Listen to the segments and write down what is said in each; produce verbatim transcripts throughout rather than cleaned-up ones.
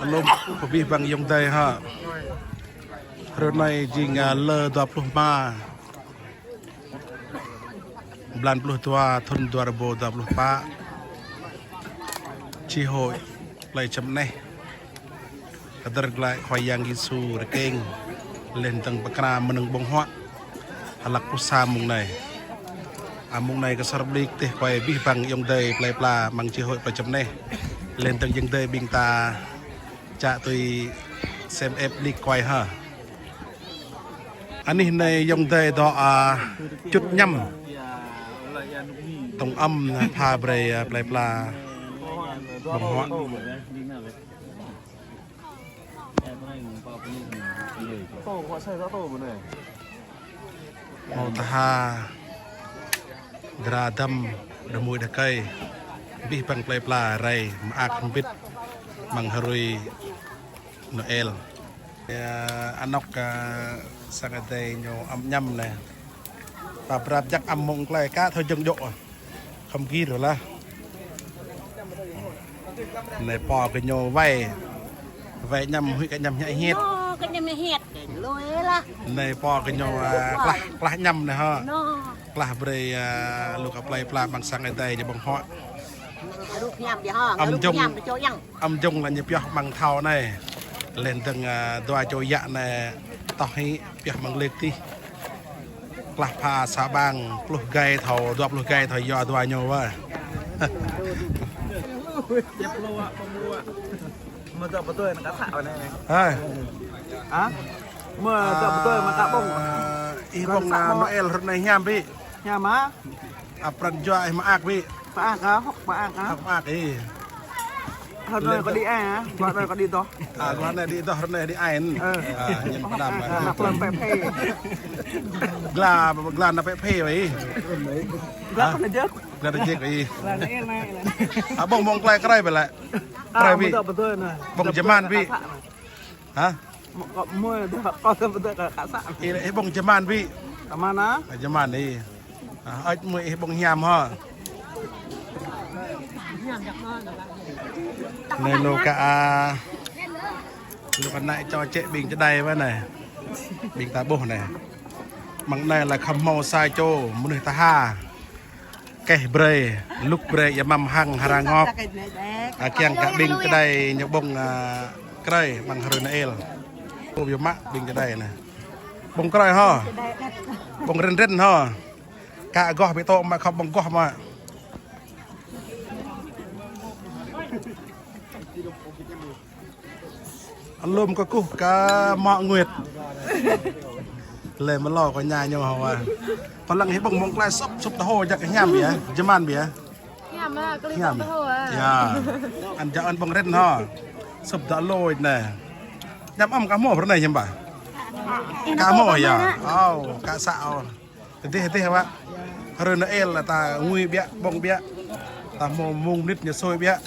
Alum, abih bang ayŏng adơi hă. Hrơi anai jing, a, lơ dua pluh rơma, blan pluh dua, thŭn dua rơbâo dua pluh pă. Chi hội plei Čư̆ Aneh hơdơr glaĭ Khua Yang Yêsu rơkeng, laih dơ̆ng pơkra mơnơ̆ng ƀơ̆ng huă hlăk pluh sa mông anai. A, mông anai kơsor ƀlĭk teh kuai abih bang ayŏng adơi plei pla amăng chi hội plei Čư̆ Aneh, laih dơ̆ng ayŏng adơi ƀing ta čă tui sem ĕp ƀlĭk kuai hă. Anih anai ayŏng adơi dŏ, a, čŭt añăm tŏng ăm pha brơi, a, plei pla ƀơ̆ng huă. Hmâo tha, dra dăm, đah mui đah kơi, abih bang plei pla rai mơak hơbĭt amăng hrơi Noel. Ơ, anŏk, ơ, sang adai ñu ăm añăm anai. Pap prap jak ăm mơ̆ng klai ka thâo jơ̆ng djŏ. Khŏm gir lah. Anai pô kơ ñu wai. Wai añăm huĭ kơ añăm hiăk hiĕt. Ñu kơ añăm hiăk hiĕt. Lui lah. Anai pô kơ ñu, ơ, klah, klah añăm anai hă. Ñu. Klah brơi, ơ, lu kơ plei pla amăng sang adai ñu ƀơ̆ng huă. Rup añăm dih hă. Ăm jơ̆ng. Ăm jơ̆ng lah ñu pioh amăng thâo anai. Laih dơ̆ng, a, dua čô yă anai toh hĭ pioh amăng lek tih. Klah pha sa ƀang pluh gai thâo, dua pluh gai thâo yua dua ñu wă. Mơ dŏ pơtui ană kă să anai. Hai. Hă? Mơ dŏ pơtui ană kă ƀơ̆ng. A, ih ƀơ̆ng, a, Noel hrơi anai hiam ƀĭ. Hiam hă? A, pran jua ih mơak ƀĭ. Mơak hă? Hŏk mơak hă? Hŏk mơak ih. Hrơi anai kâo đĭ ai hă? Hrơi anai kâo đĭ dŏ. A, hrơi anai đĭ dŏ, hrơi anai đĭ ai. Ơ. A, ñen pơđăm. A, ană plei pla phe. Gla, gla ană plei pla phe wă ih. Gla kơ ană jơk. Gla ană jơk wă ih. Gla ană el anai. A, ƀơ̆ng ƀơ̆ng klai krơi ƀĕ lĕ. A, krơi ƀĭ. Mơ dŏ pơtui anai. Ƀơ̆ng jơman ƀĭ. Hă? Mơ, kâo mơ dŏ, kâo dŏ pơtui kơ kă să. Ih, ih ƀơ̆ng jơman ƀĭ. Kơ mơ̆n hă? A, jơman ih. A, ơč mơ̆ ih ƀơ̆ng hiam hă. Anai lu kơ, a, lu kơ ană čô čĕ ƀing čơđai wă anai. Ƀing ta ƀuh anai. Amăng anai lah khŏm hmâo sa čô mơnuih tha. Keh brơi, lŭk brơi, ia măm hăng hra ngŏk. A, kiăng kơ ƀing čơđai ñu ƀơ̆ng, a, krơi amăng hrơi Noel. Ơ, biă mă ƀing čơđai anai. Ƀơ̆ng krơi hă. Ƀơ̆ng rin rin hă. Kă goh ƀĭ tŏ mă khŏm ƀơ̆ng goh mă. Alum kơkuh kơ mŏ Nguyệt. Lĕ mơlâo kơ ña ñu hă wă. Pơlăng hĭ ƀơ̆ng mơ̆ng klai sŭp, sŭp tơhô jak hiam yă, jơman ƀĭ yă. Hiam hă, kơ lĭ sŭp tơhô hă. Yă. Ăn jak ăn ƀơ̆ng rin hă. Sŭp dŏ lôč anai. Ñăm ăm kơ hmâo hrơi anai hiam ƀă. Kơ hmâo yă. Ơ, kơ să ơ. Tơdeh, tơdeh wă. Hrơi Noel lah ta ngui biă, ƀơ̆ng biă. Ta hmâo mông mơnit ñu sui biă.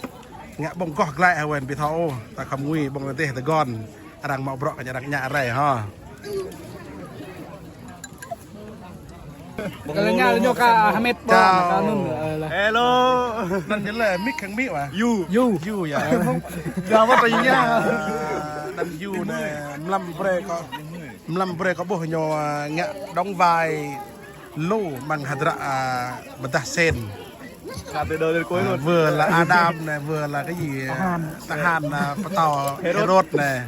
Ngă ƀơ̆ng goh glaĭ hă wăn ƀĭ thâo ôh. Ta khŏm ngui ƀơ̆ng tơdeh tơgon. Arăng mă bruă kơ arăng ñă rai hă. Kơ lĕ ñu kơ Hamet ƀơ̆ng kơ anŭn, ơ, lah. Hello. Anăn ñu lĕ mik khăng mik wă. Yu. Yu. Yu yă. Gawat lagi ya. Anăn Yu anai mlam brơi kơ. Mlam brơi kơ ƀuh ñu, a, ngă đóng vai Lu amăng hơdră, a, pơdah sen. Kơ tơ đơ lên cuối luôn. Vừa là Adam anai, vừa là cái gì, a, Tahan. Tahan, a, pơtao Hêrôd anai.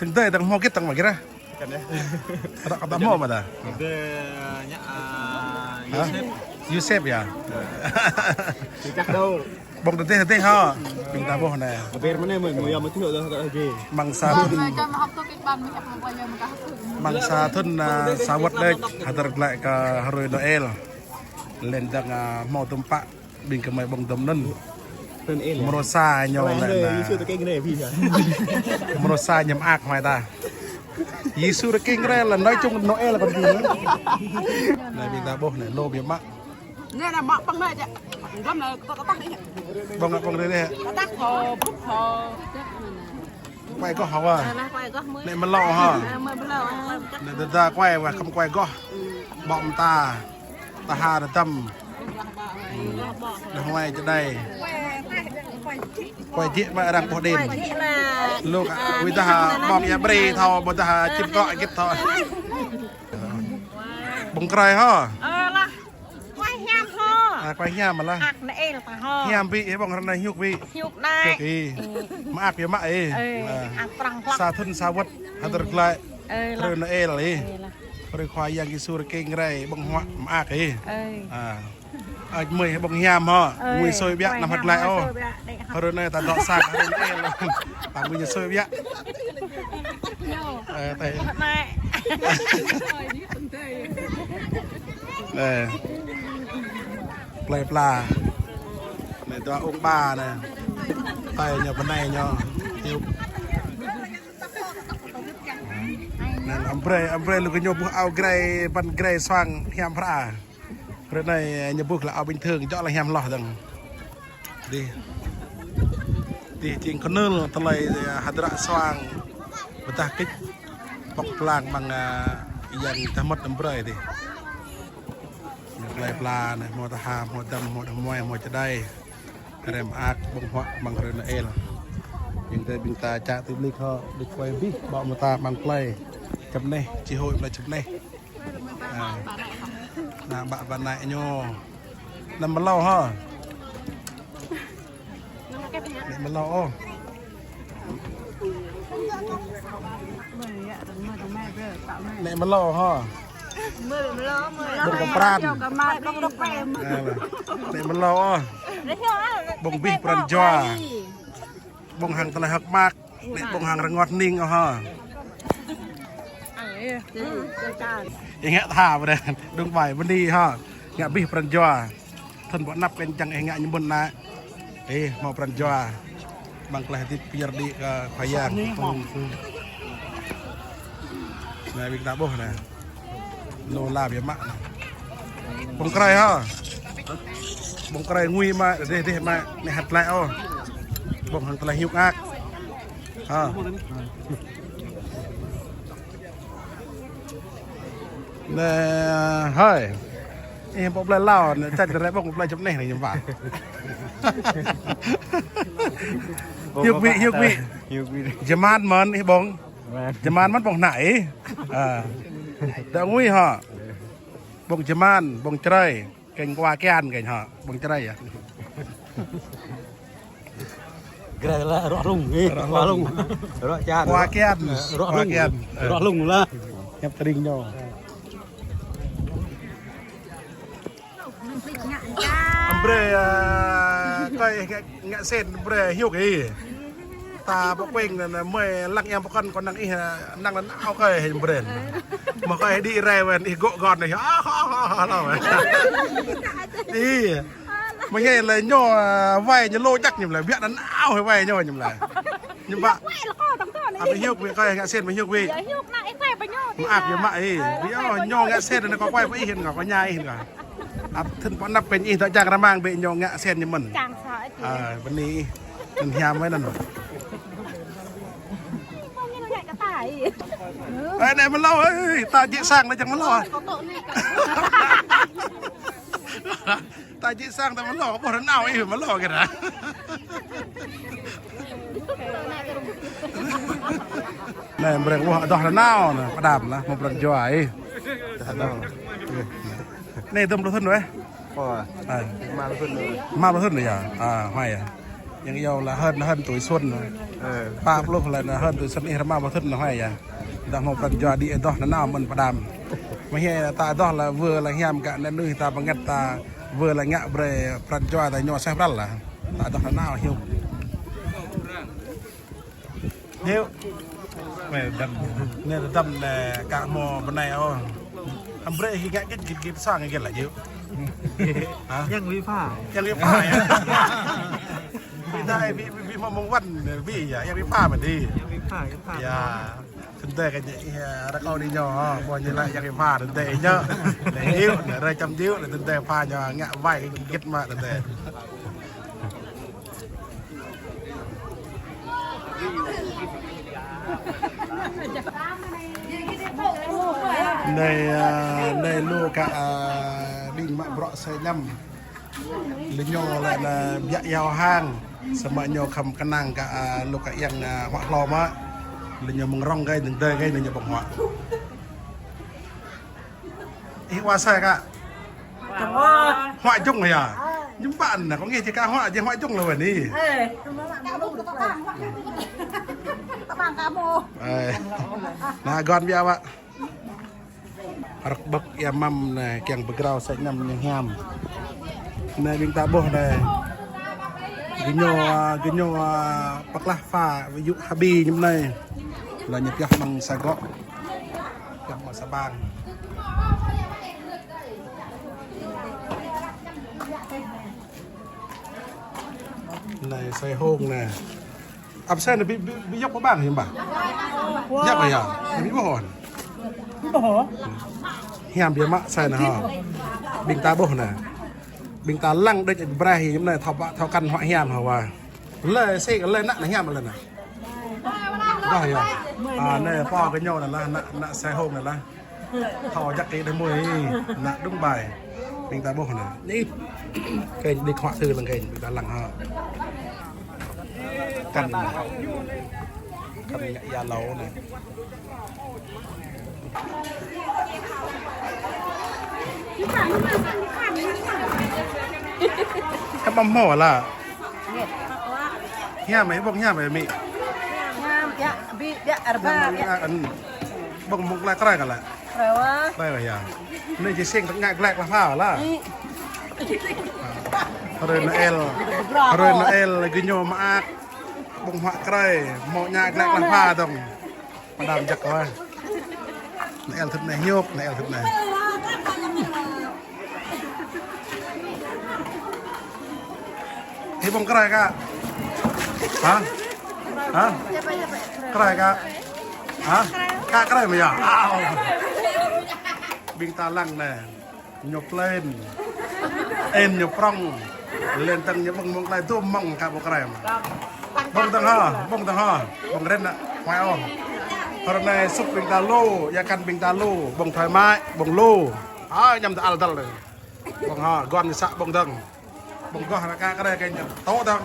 Tơ̆ng tơi tơ̆ng hmâo git tơ̆ng mă git ah. Kơ tơ hmâo mă tơ. Tơ, a, ñă, a, hă? Yôsep. Yôsep yă? Ơ. Ƀơ̆ng tơdeh tơdeh hă. Ƀing ta ƀuh anai. Amăng sa thŭn. Amăng sa thŭn, a, sa wơ̆t đôč hơdơr glaĭ kơ hrơi Noel. Laih dơ̆ng, a, hmâo tơmpă ƀing kơmơi ƀơ̆ng dŏm anŭn. Mrô sa ñu anai. Mrô sa ñu mơak hmai ta. Yêsu rơkeng rai là nói chung Noel còn gì nữa. Anai ƀing ta ƀuh anai, lu biă mă. Anai, anai, mă ƀơ̆ng anai čă. Ƀơ̆ng anai, kơtăk, kơtăk anai. Ƀơ̆ng anai, ƀơ̆ng anai. Kơtăk, kơ, brŭk, kơ. Kuai goh hă wă? Anai, kuai goh mơi. Anai mơlâo hă? Anai mơi mơlâo, anai mơi mơlâo. Anai tơda kuai wă, khŏm kuai goh. Ƀơ̆ng mơta. Tơha tơdăm. Đah huai čơđai. Kuai jik mă arăng ƀuh đen. Lu ka, wĭ dah ƀơ̆ng ia brơi thâo, ƀôdah čim kŏ git thâo. Ƀơ̆ng krơi hŏ. Ơ lah. Kuai hiam hŏ. A, kuai hiam lah. Ak nê el ta hŏ. Hiam ƀĭ, ƀơ̆ng ră anai hiuk ƀĭ. Hiuk đai. Hiuk ih. Mă ak ia mă ih. Ơ, ak prăng hlăk. Sa thŭn sa wơ̆t, hơdơr glaĭ. Ơ lah. Hrơi nê el ih. Ơ lah. Hrơi Khua Yang Yêsu rơkeng rai, ƀơ̆ng huă mă ak ih. Ơ. A. Ơ, mơi ƀơ̆ng hiam hŏ. Ơ, ngui sui ƀiă, kuai năm hiam hơt glaĭ ôh. Sui ƀiă, đĕ hă. Hrơi anai ta dŏ sang, hrơi anai lŏm. Ta ngui ñu sui ƀiă. Ơ, tê. Nê. Plơi pla. Nê, dua ung ba nê. Tê ñu, bơnai ñu. Hiu. Nê, ambrơi, ambrơi lu kơ ñu ƀuh ao grai, băn grai suang hiam phra. Ră anai ñu ƀuh lĕ ao bình thường, djŏ lĕ hiam hloh dơ̆ng. Dih. Dih jing kơnơ̆l tơlơi, ơ, hơdră suang, ƀôdah kĭč, pŏk plang amăng, ơ, yang tah mơ̆t ambrơi dih. Ñu plơi pla anai, hmâo tơha, hmâo dăm, hmâo đah muai, hmâo čơđai. Hrăm ak ƀơ̆ng huă amăng hrơi nê el. Yang tê ƀing ta čă tui blik hŏ, blik kuai abih, ƀô̆ mơta amăng plơi. Čơmneh, či hôi plơi čơmneh. A. Nă, ƀă, ƀă nai ñu. Năm mlâo hŏ. Nĕ mlâo ôh. Nĕ mlâo hŏ. Ƀơ̆ng kơ pran. A, nĕ mlâo ôh. Ƀơ̆ng abih pran jua. Ƀơ̆ng hăng tơlơi hơ̆k mơak. Nĕ ƀơ̆ng hăng rơngot ning ôh hă. Ih ngă tha ƀơđah, đung ƀai bơni hă. Ngă abih pran jua. Thŭn pơ anăp kơ čang ih ngă ñu mơ̆n nă. Ih, hmâo pran jua. Amăng tơlơi hơdip pơyơr đĭ kơ Khua Yang. Nê, ƀing ta ƀuh nê. Lu la biă mă nê. Ƀơ̆ng krơi hă. Ƀơ̆ng krơi ngui mă, dih, dih mă, nĕ hăt glaĭ ôh. Ƀơ̆ng hăng tơlơi hiuk ak. Hă. Nê, hơi. Ih, pŏk plơi lao, nê, čăt kơ rai ƀơ̆ng pŏk plơi čơmneh nê, ñu ƀă. Hiuk ƀĭ, hiuk ƀĭ. Hiuk ƀĭ. Jơman mơ̆n, ih ƀơ̆ng. Jơman mơ̆n ƀơ̆ng hnai. A. Dŏ ngui hă. Ƀơ̆ng jơman, ƀơ̆ng čơrai. Kĕng kua kian kĕng hă, ƀơ̆ng čơrai yơh. Grai lah, rŏ hlung, ih, rŏ hlung. Rŏ kian. Kua kian. Ơ, rŏ hlung. Kua kian. Ơ. Rŏ hlung lah. Ñăp tơring ñu. Ambrơi, ơ, kơi ngă, ngă sen ambrơi hiuk ih. Ta pơkueng nê, nê, mơi lăng yang pơkŏn kơ năng ih, năng năn ao kơi hĕ brên. Mă kơi đĭ rai wen ih gŏ gŏn nê. Ih. Mă hĕ lĕ ñu, ơ, wai ñu lô čăk ñu lĕ. Biă năn ao hĕ wai ñu ñu lĕ. Ñu ƀă. Ăt hiuk ƀĭ kơi ngă sen ƀă hiuk ƀĭ. Mă ak ñu mă ih. Biă ñu ngă sen nê kơ kuai pơ ih hĕn kơ, kơ ña ih hĕn kơ. Ăt thŭn pơ anăp kơ ih dŏ čang rơmang ƀĕ ñu ngă sen ñu mơ̆n. Čang sa ih. Ơ, bơni ih. Năn hiam wai năn. Ơ, nĕ mlâo, ơi, ta jĕ sang nĕ čang mlâo. Ta jĕ sang ta mlâo, ƀuh rơnao ih mlâo kơ ră. Nê, brơi ƀuh adoh rơnao nê, pơđam lah, hmâo pran jua ih. Adoh. Nê, dŭm pluh thŭn weh. Ơ. Rơma pluh thŭn. Rơma pluh thŭn yơh. A, hmai yơh. Yang yâo lah hơn, hơn tui xuân. Ơ. Pă pluh lah hơn tui xuân ih rơma pluh thŭn hmai yơh. Dah hmâo pran jua đĭ adoh năn nao mơ̆n pơđam. Mă hĕ ta adoh lah wơ lah hiam kơ anŭn nuih ta bơngăt ta wơ lah ngă brơi pran jua ta ñu seh pral lah. Ta adoh năn nao hiu. Hiu. Nê, dăm. Nê, dăm nê, kơ hmâo bơnai ôh. Hăm brơi hĭ ngă git, git, git sang git lah hiu. Hă? Yang wĭ pha. Yang wĭ pha yơh. Ƀing ta wĭ, wĭ, wĭ hmâo mơ̆ng wăn, wĭ yơh, yang wĭ pha mơ̆n đĭ. Yang wĭ pha, wĭ pha. Yơh. Tơdơi kơ ñu, ih, rơkâo đĭ ñu, hă, ƀuh ñu lĕ yang wĭ pha, tơdơi ñu. Lĕ hiu, nê, rai čăm hiu, lĕ tơdơi pha ñu, ngă wai git mă tơdơi. Nê, ơ, nê lu kơ, ơ, ƀing mă bruă sơñăm. Lĕ ñu lĕ nê biă yâo hăng. Samơ̆ ñu khăm kơnang kơ, a, lu kơ yang, a, huă hlô mă. Lu ñu mơ̆ng rŏng kơ, nơ̆ng dơi kơ, ñu ƀơ̆ng huă. Ih, huă sa kơ? Huă jung ya? Ñu ƀă anai, kâo ngeh či kơ huă, či huă jung lu wơ̆n ih. Ê, na gơ̆n biă wă. Rơ̆k ƀơ̆k ia măm anai, kiăng pơgrao sa ñăm ñu hiam. Anai ƀing ta ƀuh anai. Gơñu, a, gơñu, a, pơklah pha, yŭ hơbĭ ñu anai. Lĕ ñu pioh amăng sa gŏ. Pioh amăng sa ƀang. Anai sa hông anai. Ăp sa anai ƀu, ƀu, ƀu djŏp pơ ƀang hiư̆m ƀă? Djŏp hă? Anai ƀu ƀuh hŏ. Ƀu ƀuh hŏ. Hiam biă mă sa anai hŏ. Ƀing ta ƀuh anai. Ƀing ta lăng đôč ƀrai hiư̆m anai thâo pă, thâo kăn huă hiam hă wa. Lĕ sĭ, lĕ ană anai hiam lĕ anai. Ƀuh yơh. A, anai pô gơñu anai lah, ană, ană sa hông anai lah. Thâo jak kơ đah mơi, ană dŭng ƀai. Ƀing ta ƀuh anai. Anai. Kơ đĭ khuă thư lăng kơ, ƀing ta lăng hă. Kăn. Kăn ngă ia lâo anai. Kăn ƀăm hmâo lah. Hiam mơi, ƀơ̆ng hiam mơi, mĭ. Hiam, biă, ƀĭ, biă, rơba, biă. Ƀơ̆ng mơ̆ng glai krơi kơ lah. Krơi wa. Krơi wa, ya. Anai či sing tơña glai kơ lah pha lah. Ih. Hrơi Noel. Hrơi Noel gơñu mơak. Ƀơ̆ng huă krơi, hmâo ñă glai kơ lah pha dơ̆ng. Pơđam jak wa. Noel thŭn anai hiư̆m, Noel thŭn anai. Ih, ƀơ̆ng krơi kơ? Hă? Hă? Krơi kơ? Hă? Kơ krơi mơi ya? Ao. Ƀing ta lăng anai. Ñu plên. Ên ñu prŏng. Lĕ tơ̆ng ñu ƀơ̆ng mơ̆ng glai dŭm mơ̆ng kơ ƀơ̆ng krem. Ƀơ̆ng tơ̆ng hă, ƀơ̆ng tơ̆ng hă. Ƀơ̆ng rin anai, huai ôh. Hrơi anai sŭp ƀing ta lu, ia kăn ƀing ta lu, ƀơ̆ng thoải mái, ƀơ̆ng lu. A, ñăm ta al dăl anai. Ƀơ̆ng hă, gơ̆n ñu să ƀơ̆ng tơ̆ng. Ƀơ̆ng gơ̆ ră kơ krơi kơ ñu tŏ tơ̆ng.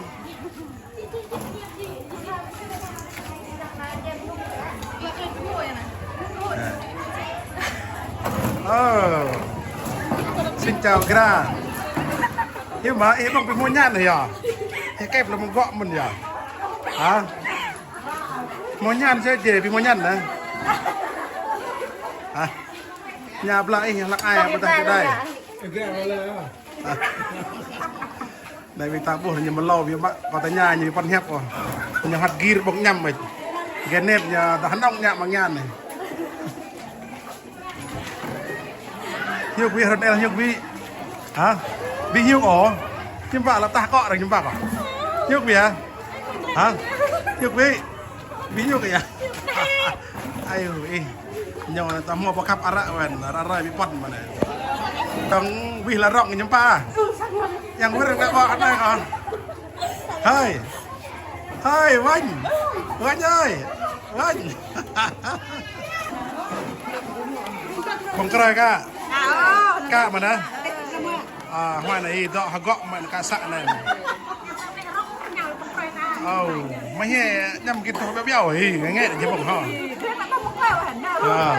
Ơ. Xin chào gra. Hiư̆m mă, ih ƀơ̆ng ƀu hmâo ñan anai ya? Ih kĕp lĕ mơ̆ng gŏ mơ̆n ya? Hă? Hmâo ñan sĭt či, ƀu hmâo ñan anai. Hă? Ñu ƀlă ih hlăk ai, ƀu tah čơđai. Anai ƀing ta ƀuh ñu mơlâo biă mă, kâo tơña ñu păn hiăp ôh. Ñu hăt gir ƀơ̆ng ñăm mơ̆n. Gơnep ñu ta hơnơ̆ng ñu mă ñan anai. Hiư̆m ƀĭ hrơi anai hiư̆m ƀĭ. Hă? Ƀĭ hiư̆m ôh. Hiư̆m ƀă lăp tah kŏ ră hiư̆m ƀă kŏ. Hiư̆m ƀĭ hă? Hă? Hiư̆m ƀĭ. Ƀĭ hiư̆m kơ ya. Ayu ih. Ñu anai ta hmâo pơkhăp ară wơ̆n, ară ară ƀĭ păn mơ̆n anai. Tơ̆ng wih la rŏng ñu pă. Yang wơ̆n kơ kŏ anai kŏ. Hơi. Hơi, Wanh. Wanh ơi. Wanh. Ƀơ̆ng krơi kơ? Kơ mơ̆n anai. A, huai anai ih dŏ hơgŏ mơ̆n kơ să anai. Ơ, mă hĕ ñăm git tŏh biă biă ih, ngă ngă či ƀơ̆ng hă. A.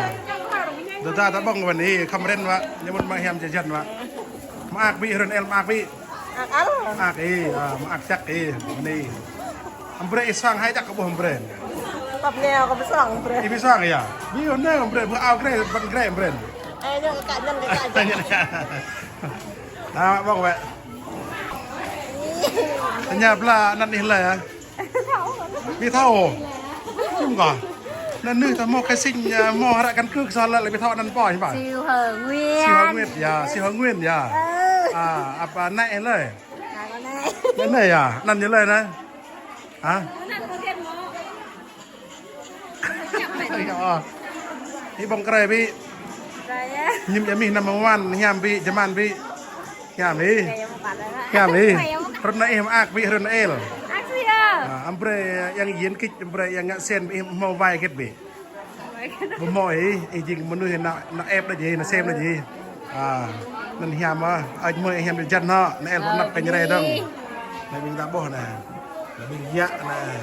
Dơ̆ ta ta ƀơ̆ng wơ̆n ih, khăm rin wă, ñu mơ̆n mă hiam či jăn wă. Mơak ƀĭ, hrơi anai mơak ƀĭ. Mơak ih, a, mơak čăk ih, anai. Ambrơi ih suang hai čăk kơ ƀuh ambrơi. Tăp neo kơ ƀu suang ambrơi. Ih ƀu suang ya? Ƀu neo ambrơi, ƀu ao grê, ƀăn grê ambrơi. Ê, ñu kơ ñăn kơ kơ. Anai ƀơ̆ng wă. Tơña ƀlă anăn ih lĕ ya? Ƀu thâo. Hiư̆m kơ? Anăn anai ta hmâo khai sinh, a, hmâo hră căn cước soh lĕ, lĕ ƀu thâo anăn pô hiư̆m pă? Siu Hơ Nguyên. Siu Hơ Nguyên ya, Siu Hơ Nguyên ya. A, apa anai ih lĕ? Anai. Anai ya, anăn ñu lĕ anai. Hă? Ơ. Ih ƀơ̆ng krơi ƀĭ. Ñim ia mih năm mơ̆ng wan, hiam ƀĭ, jơman ƀĭ. Hiam ih. Hiam ih. Hrơi anai ih mơak ƀĭ, hrơi anai ih. A, ambrơi yang yin kĭt, ambrơi yang ngă sen ih hmâo wai kĭt ƀĭ. Ƀu hmâo ih, ih jing mơnuih nao, nao ĕp đôč ih, nao sem đôč ih. A, anăn hiam ah, ăč mơi hiam jăn hă, anai ih pơnăp kơ ñu rai dơ̆ng. Anai ƀing ta ƀuh anai. Ƀing yă anai.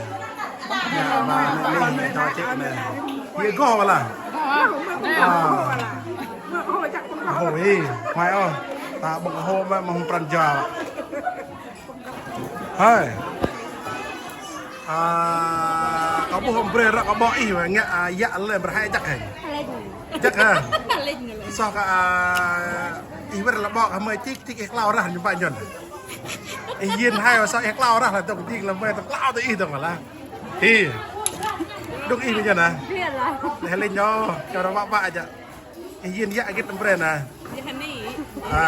Yă ba anai, anai, anai, čô čĕ anai. Yă gơ̆ wơ̆t lah. Ơ. Ơ, ih, mai ôh. Ta ƀơ̆ng hơ̆ mă mơ̆ng pran jua. Hơi. Ơ, kâo ƀuh hơ̆m brơi ră kâo ƀô̆ ih wơ̆t ngă, ơ, yă lĕ brơi hai jăk hơi. Jăk ha. Soh kơ, ơ, ih wơ̆t lĕ ƀô̆ kơ mơi čik čik ih klao rah ñu ƀă ñon. Ih yin hai wơ̆t soh ih klao rah lah dŏng jing lĕ mơi tơ klao tơ ih dŏng lah. Ih. Dŏng ih ƀă ñon ah. Lĕ lĕ ñu, čô ră ƀă ƀă aja. Ih yin yă git brơi anai. Ơ,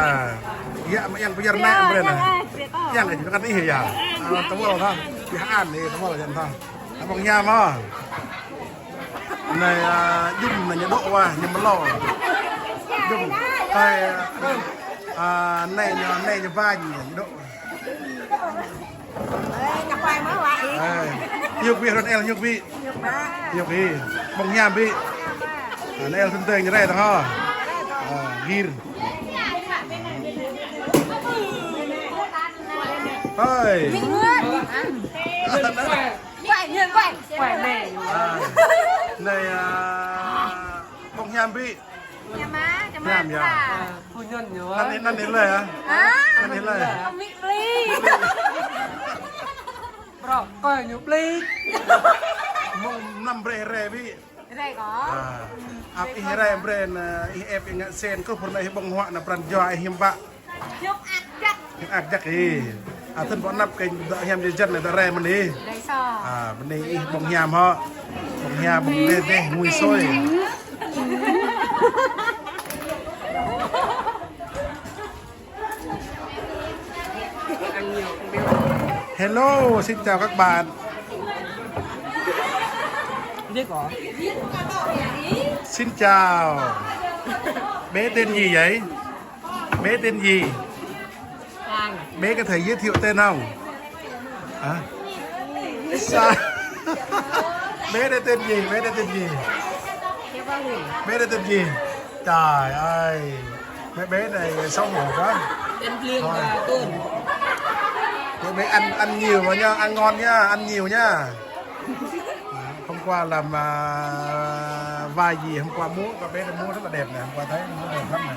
yă mă yang pơyơr anai brơi anai. Yang kơ kăn ih yă. Ơ, tơwơl tha. Yă an ih tơwơl jăn tha. Abang hiam ah. Anai, ơ, jum anai ñu dŏ wa, ñu mơlâo. Jum. Tơi, ơ, anai ñu, anai ñu ba ñu dŏ. Ơ, hiăp ƀĭ, rŏn el hiăp ƀĭ. Hiăp ƀĭ. Abang hiam ƀĭ. Ơ, anai el tơnteng ñu rai tah hă. Ơ, gir. Hơi. Ơ, anai, ơ, abang hiam ƀĭ. Hiam ah, hiam ah. Phu nhân ñu. Anăn ih, anăn ih lĕ ah. Hă? Anăn ih lĕ. Amĭ pli. Brŏ, kơ ñu pli. Mơ̆ng mlam brơi rai ƀĭ. Rai kơ. Ơ. Ăp ih rai brơi anai, ih ĕp ih ngă sen, kơ pơr anai ih ƀơ̆ng huă anai pran jua ih hiư̆m pă. Hiư̆m ăt jăk. Hiư̆m ăt jăk ih. Ơ, thŭn ƀơ̆ anăp kơ dŏ hiam jơjăn anai dŏ rai mơ̆n ih. Rai soh. Ơ, mơ̆n ih ƀơ̆ng hiam hă. Ƀơ̆ng hiam, ƀơ̆ng deh deh, ngui sôi. Hello, xin chào các bạn. Xin chào. Bé tên gì vậy? Bé tên gì? Bé có thể giới thiệu tên không? Hả? Sao? Bé đây tên gì? Bé đây tên gì? Bé đây tên gì? Trời ơi, mấy bé này xấu hổ quá. Tên Liên. Thôi. Và Tuân. Mấy bé ăn, ăn nhiều vào nha, ăn ngon nha, ăn nhiều nha. Hôm qua làm, à, vai gì hôm qua múa, con bé này múa rất là đẹp nè, hôm qua thấy múa đẹp lắm nè.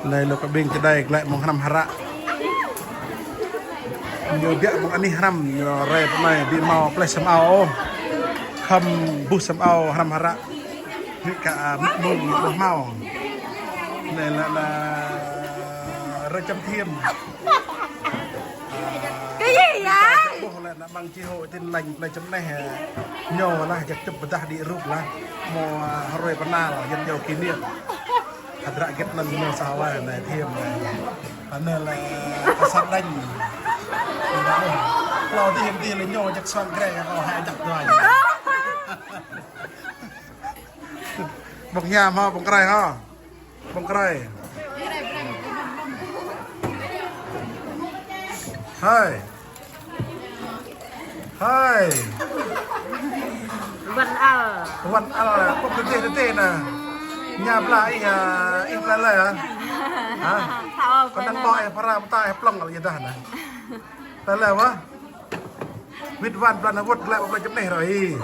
Anai lu kơ ƀing čơđai glaĭ mơ̆ng hrăm hră. Ñu biă mơ̆ng anih hrăm, ñu rai pơ anai ƀu hmâo pleh săm ao ôh. Khŏm buh săm ao hrăm hră. Ñu kơ, a, mơ̆ng ƀu hmâo. Anai lĕ, lĕ rai čăm thiêm. Cái gì vậy? Ƀuh lĕ ană ƀăng chi hội Tin Lành plei Čơneh, ñu lah jăk čŭp pơdah đĭ rup lah. Hmâo, a, hrơi pơnal, yơ̆n yâo kỷ niệm. Hơdră gĕt anŭn ñu sa wa anai thiêm anai. Anai lĕ, a, asar đañ. Klâo tih tih lĕ ñu jăk suang grê, kâo hai jăk dua. Ƀơ̆ng hiam hă, ƀơ̆ng krơi hă. Ƀơ̆ng krơi. Hơi. Hơi. Wăn al. Wăn al, pŏk tơdeh tơdeh anai. Ñu blah ih, a, ih blah lĕ, a? Hă? Thâo. Kâo anŭn ƀuh ih phara mơta ih plŏng kơ lĕ yơh dah anai. Blah lĕ wă. Wĭt wan blan hơwơ̆t glaĭ ƀơi plei Čơneh rơi.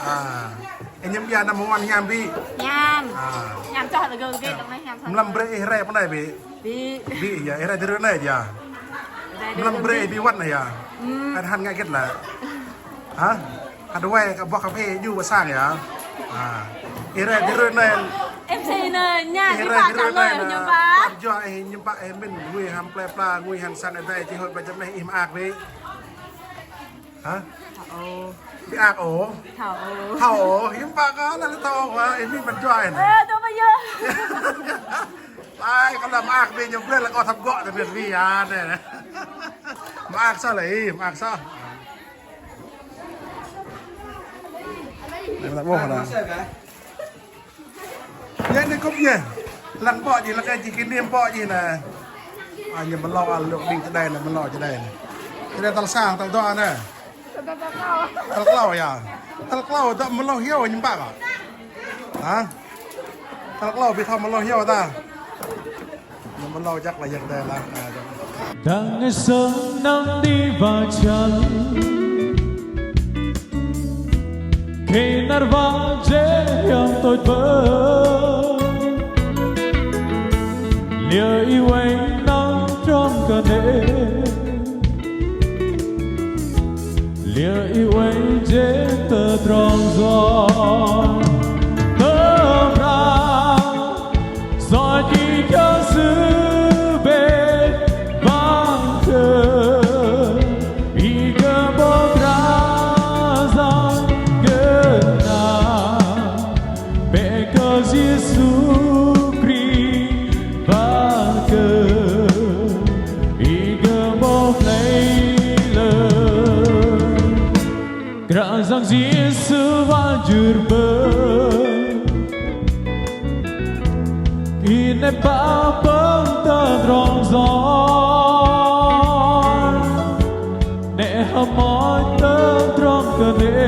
A. Ih ñăm ia anăm wan hiam ƀĭ. Hiam. A. Hiam soh lĕ gơ̆ gơ̆ dŏng anai hiam soh. Mlam brơi ih rai pơ anai ƀĭ. Ƀĭ. Ƀĭ yơh, ih rai drơi anai yơh. Mlam brơi ih ƀĭ wan yơh. Ih hăn ngă hơget lĕ. Hă? Hă đuaĭ kơ ƀuh kơ phê djru ƀơi sang yơh. A. Ih rai drơi anai. Em say anai, ñu ih rai drơi anai ñu ƀă. Pran jua ih ñu ƀă ih mĭn ngui hăng plei pla ngui hăng sang adai či hơ̆t ƀơi Čơneh ih mơak ƀĭ. Hă? Thâo. Ƀĭ ak ôh? Thâo. Thâo ôh, hiư̆m pă kơ anai lĕ thâo ôh, ih mĭn pran jua anai. Ơ, tui mă yơh. Ai, kâo lĕ mơak ƀĭ ñu brơi lĕ kâo thâo gŏ tơ ƀĭ ƀĭ anai. Mơak soh lĕ, mơak soh. Anai ta ƀuh anai. Yơh anai kŭp yơh. Lăng ƀô̆ jih, lăng kơ jih kơ niêm ƀô̆ jih anai. A, ñu mơlâo a lu ƀing čơđai anai, mơlâo čơđai anai. Čơđai tal sang, tal dua anai. Tal klâo yơh. Tal klâo dŏ mơlâo hyu ñu ƀă kơ. Hă? Tal klâo ƀĭ thâo mơlâo hyu ta. Ñu mơlâo jăk lĕ yơh čơđai lah. A, jăk. Đang ngă sơng năng đi wa čăn, kơ năr wa jĕ yang tôč bơ. Liơ ih wai năng trong kơ nê, liơ ih wai jĕ tơdrong dŏ. Tơdrong dŏ či kiăng sư bĕ wang kơ, ih kơ ƀô̆ krah yang kơ nă, bĕ kơ Yêsu Krist wang kơ, ih kơ ƀô̆ plei lơ. Krah yang Yêsu wa jur bơ, kơ nê pap pơ̆ng tơdrong dŏ, nê hơmâo tơdrong kơ nê,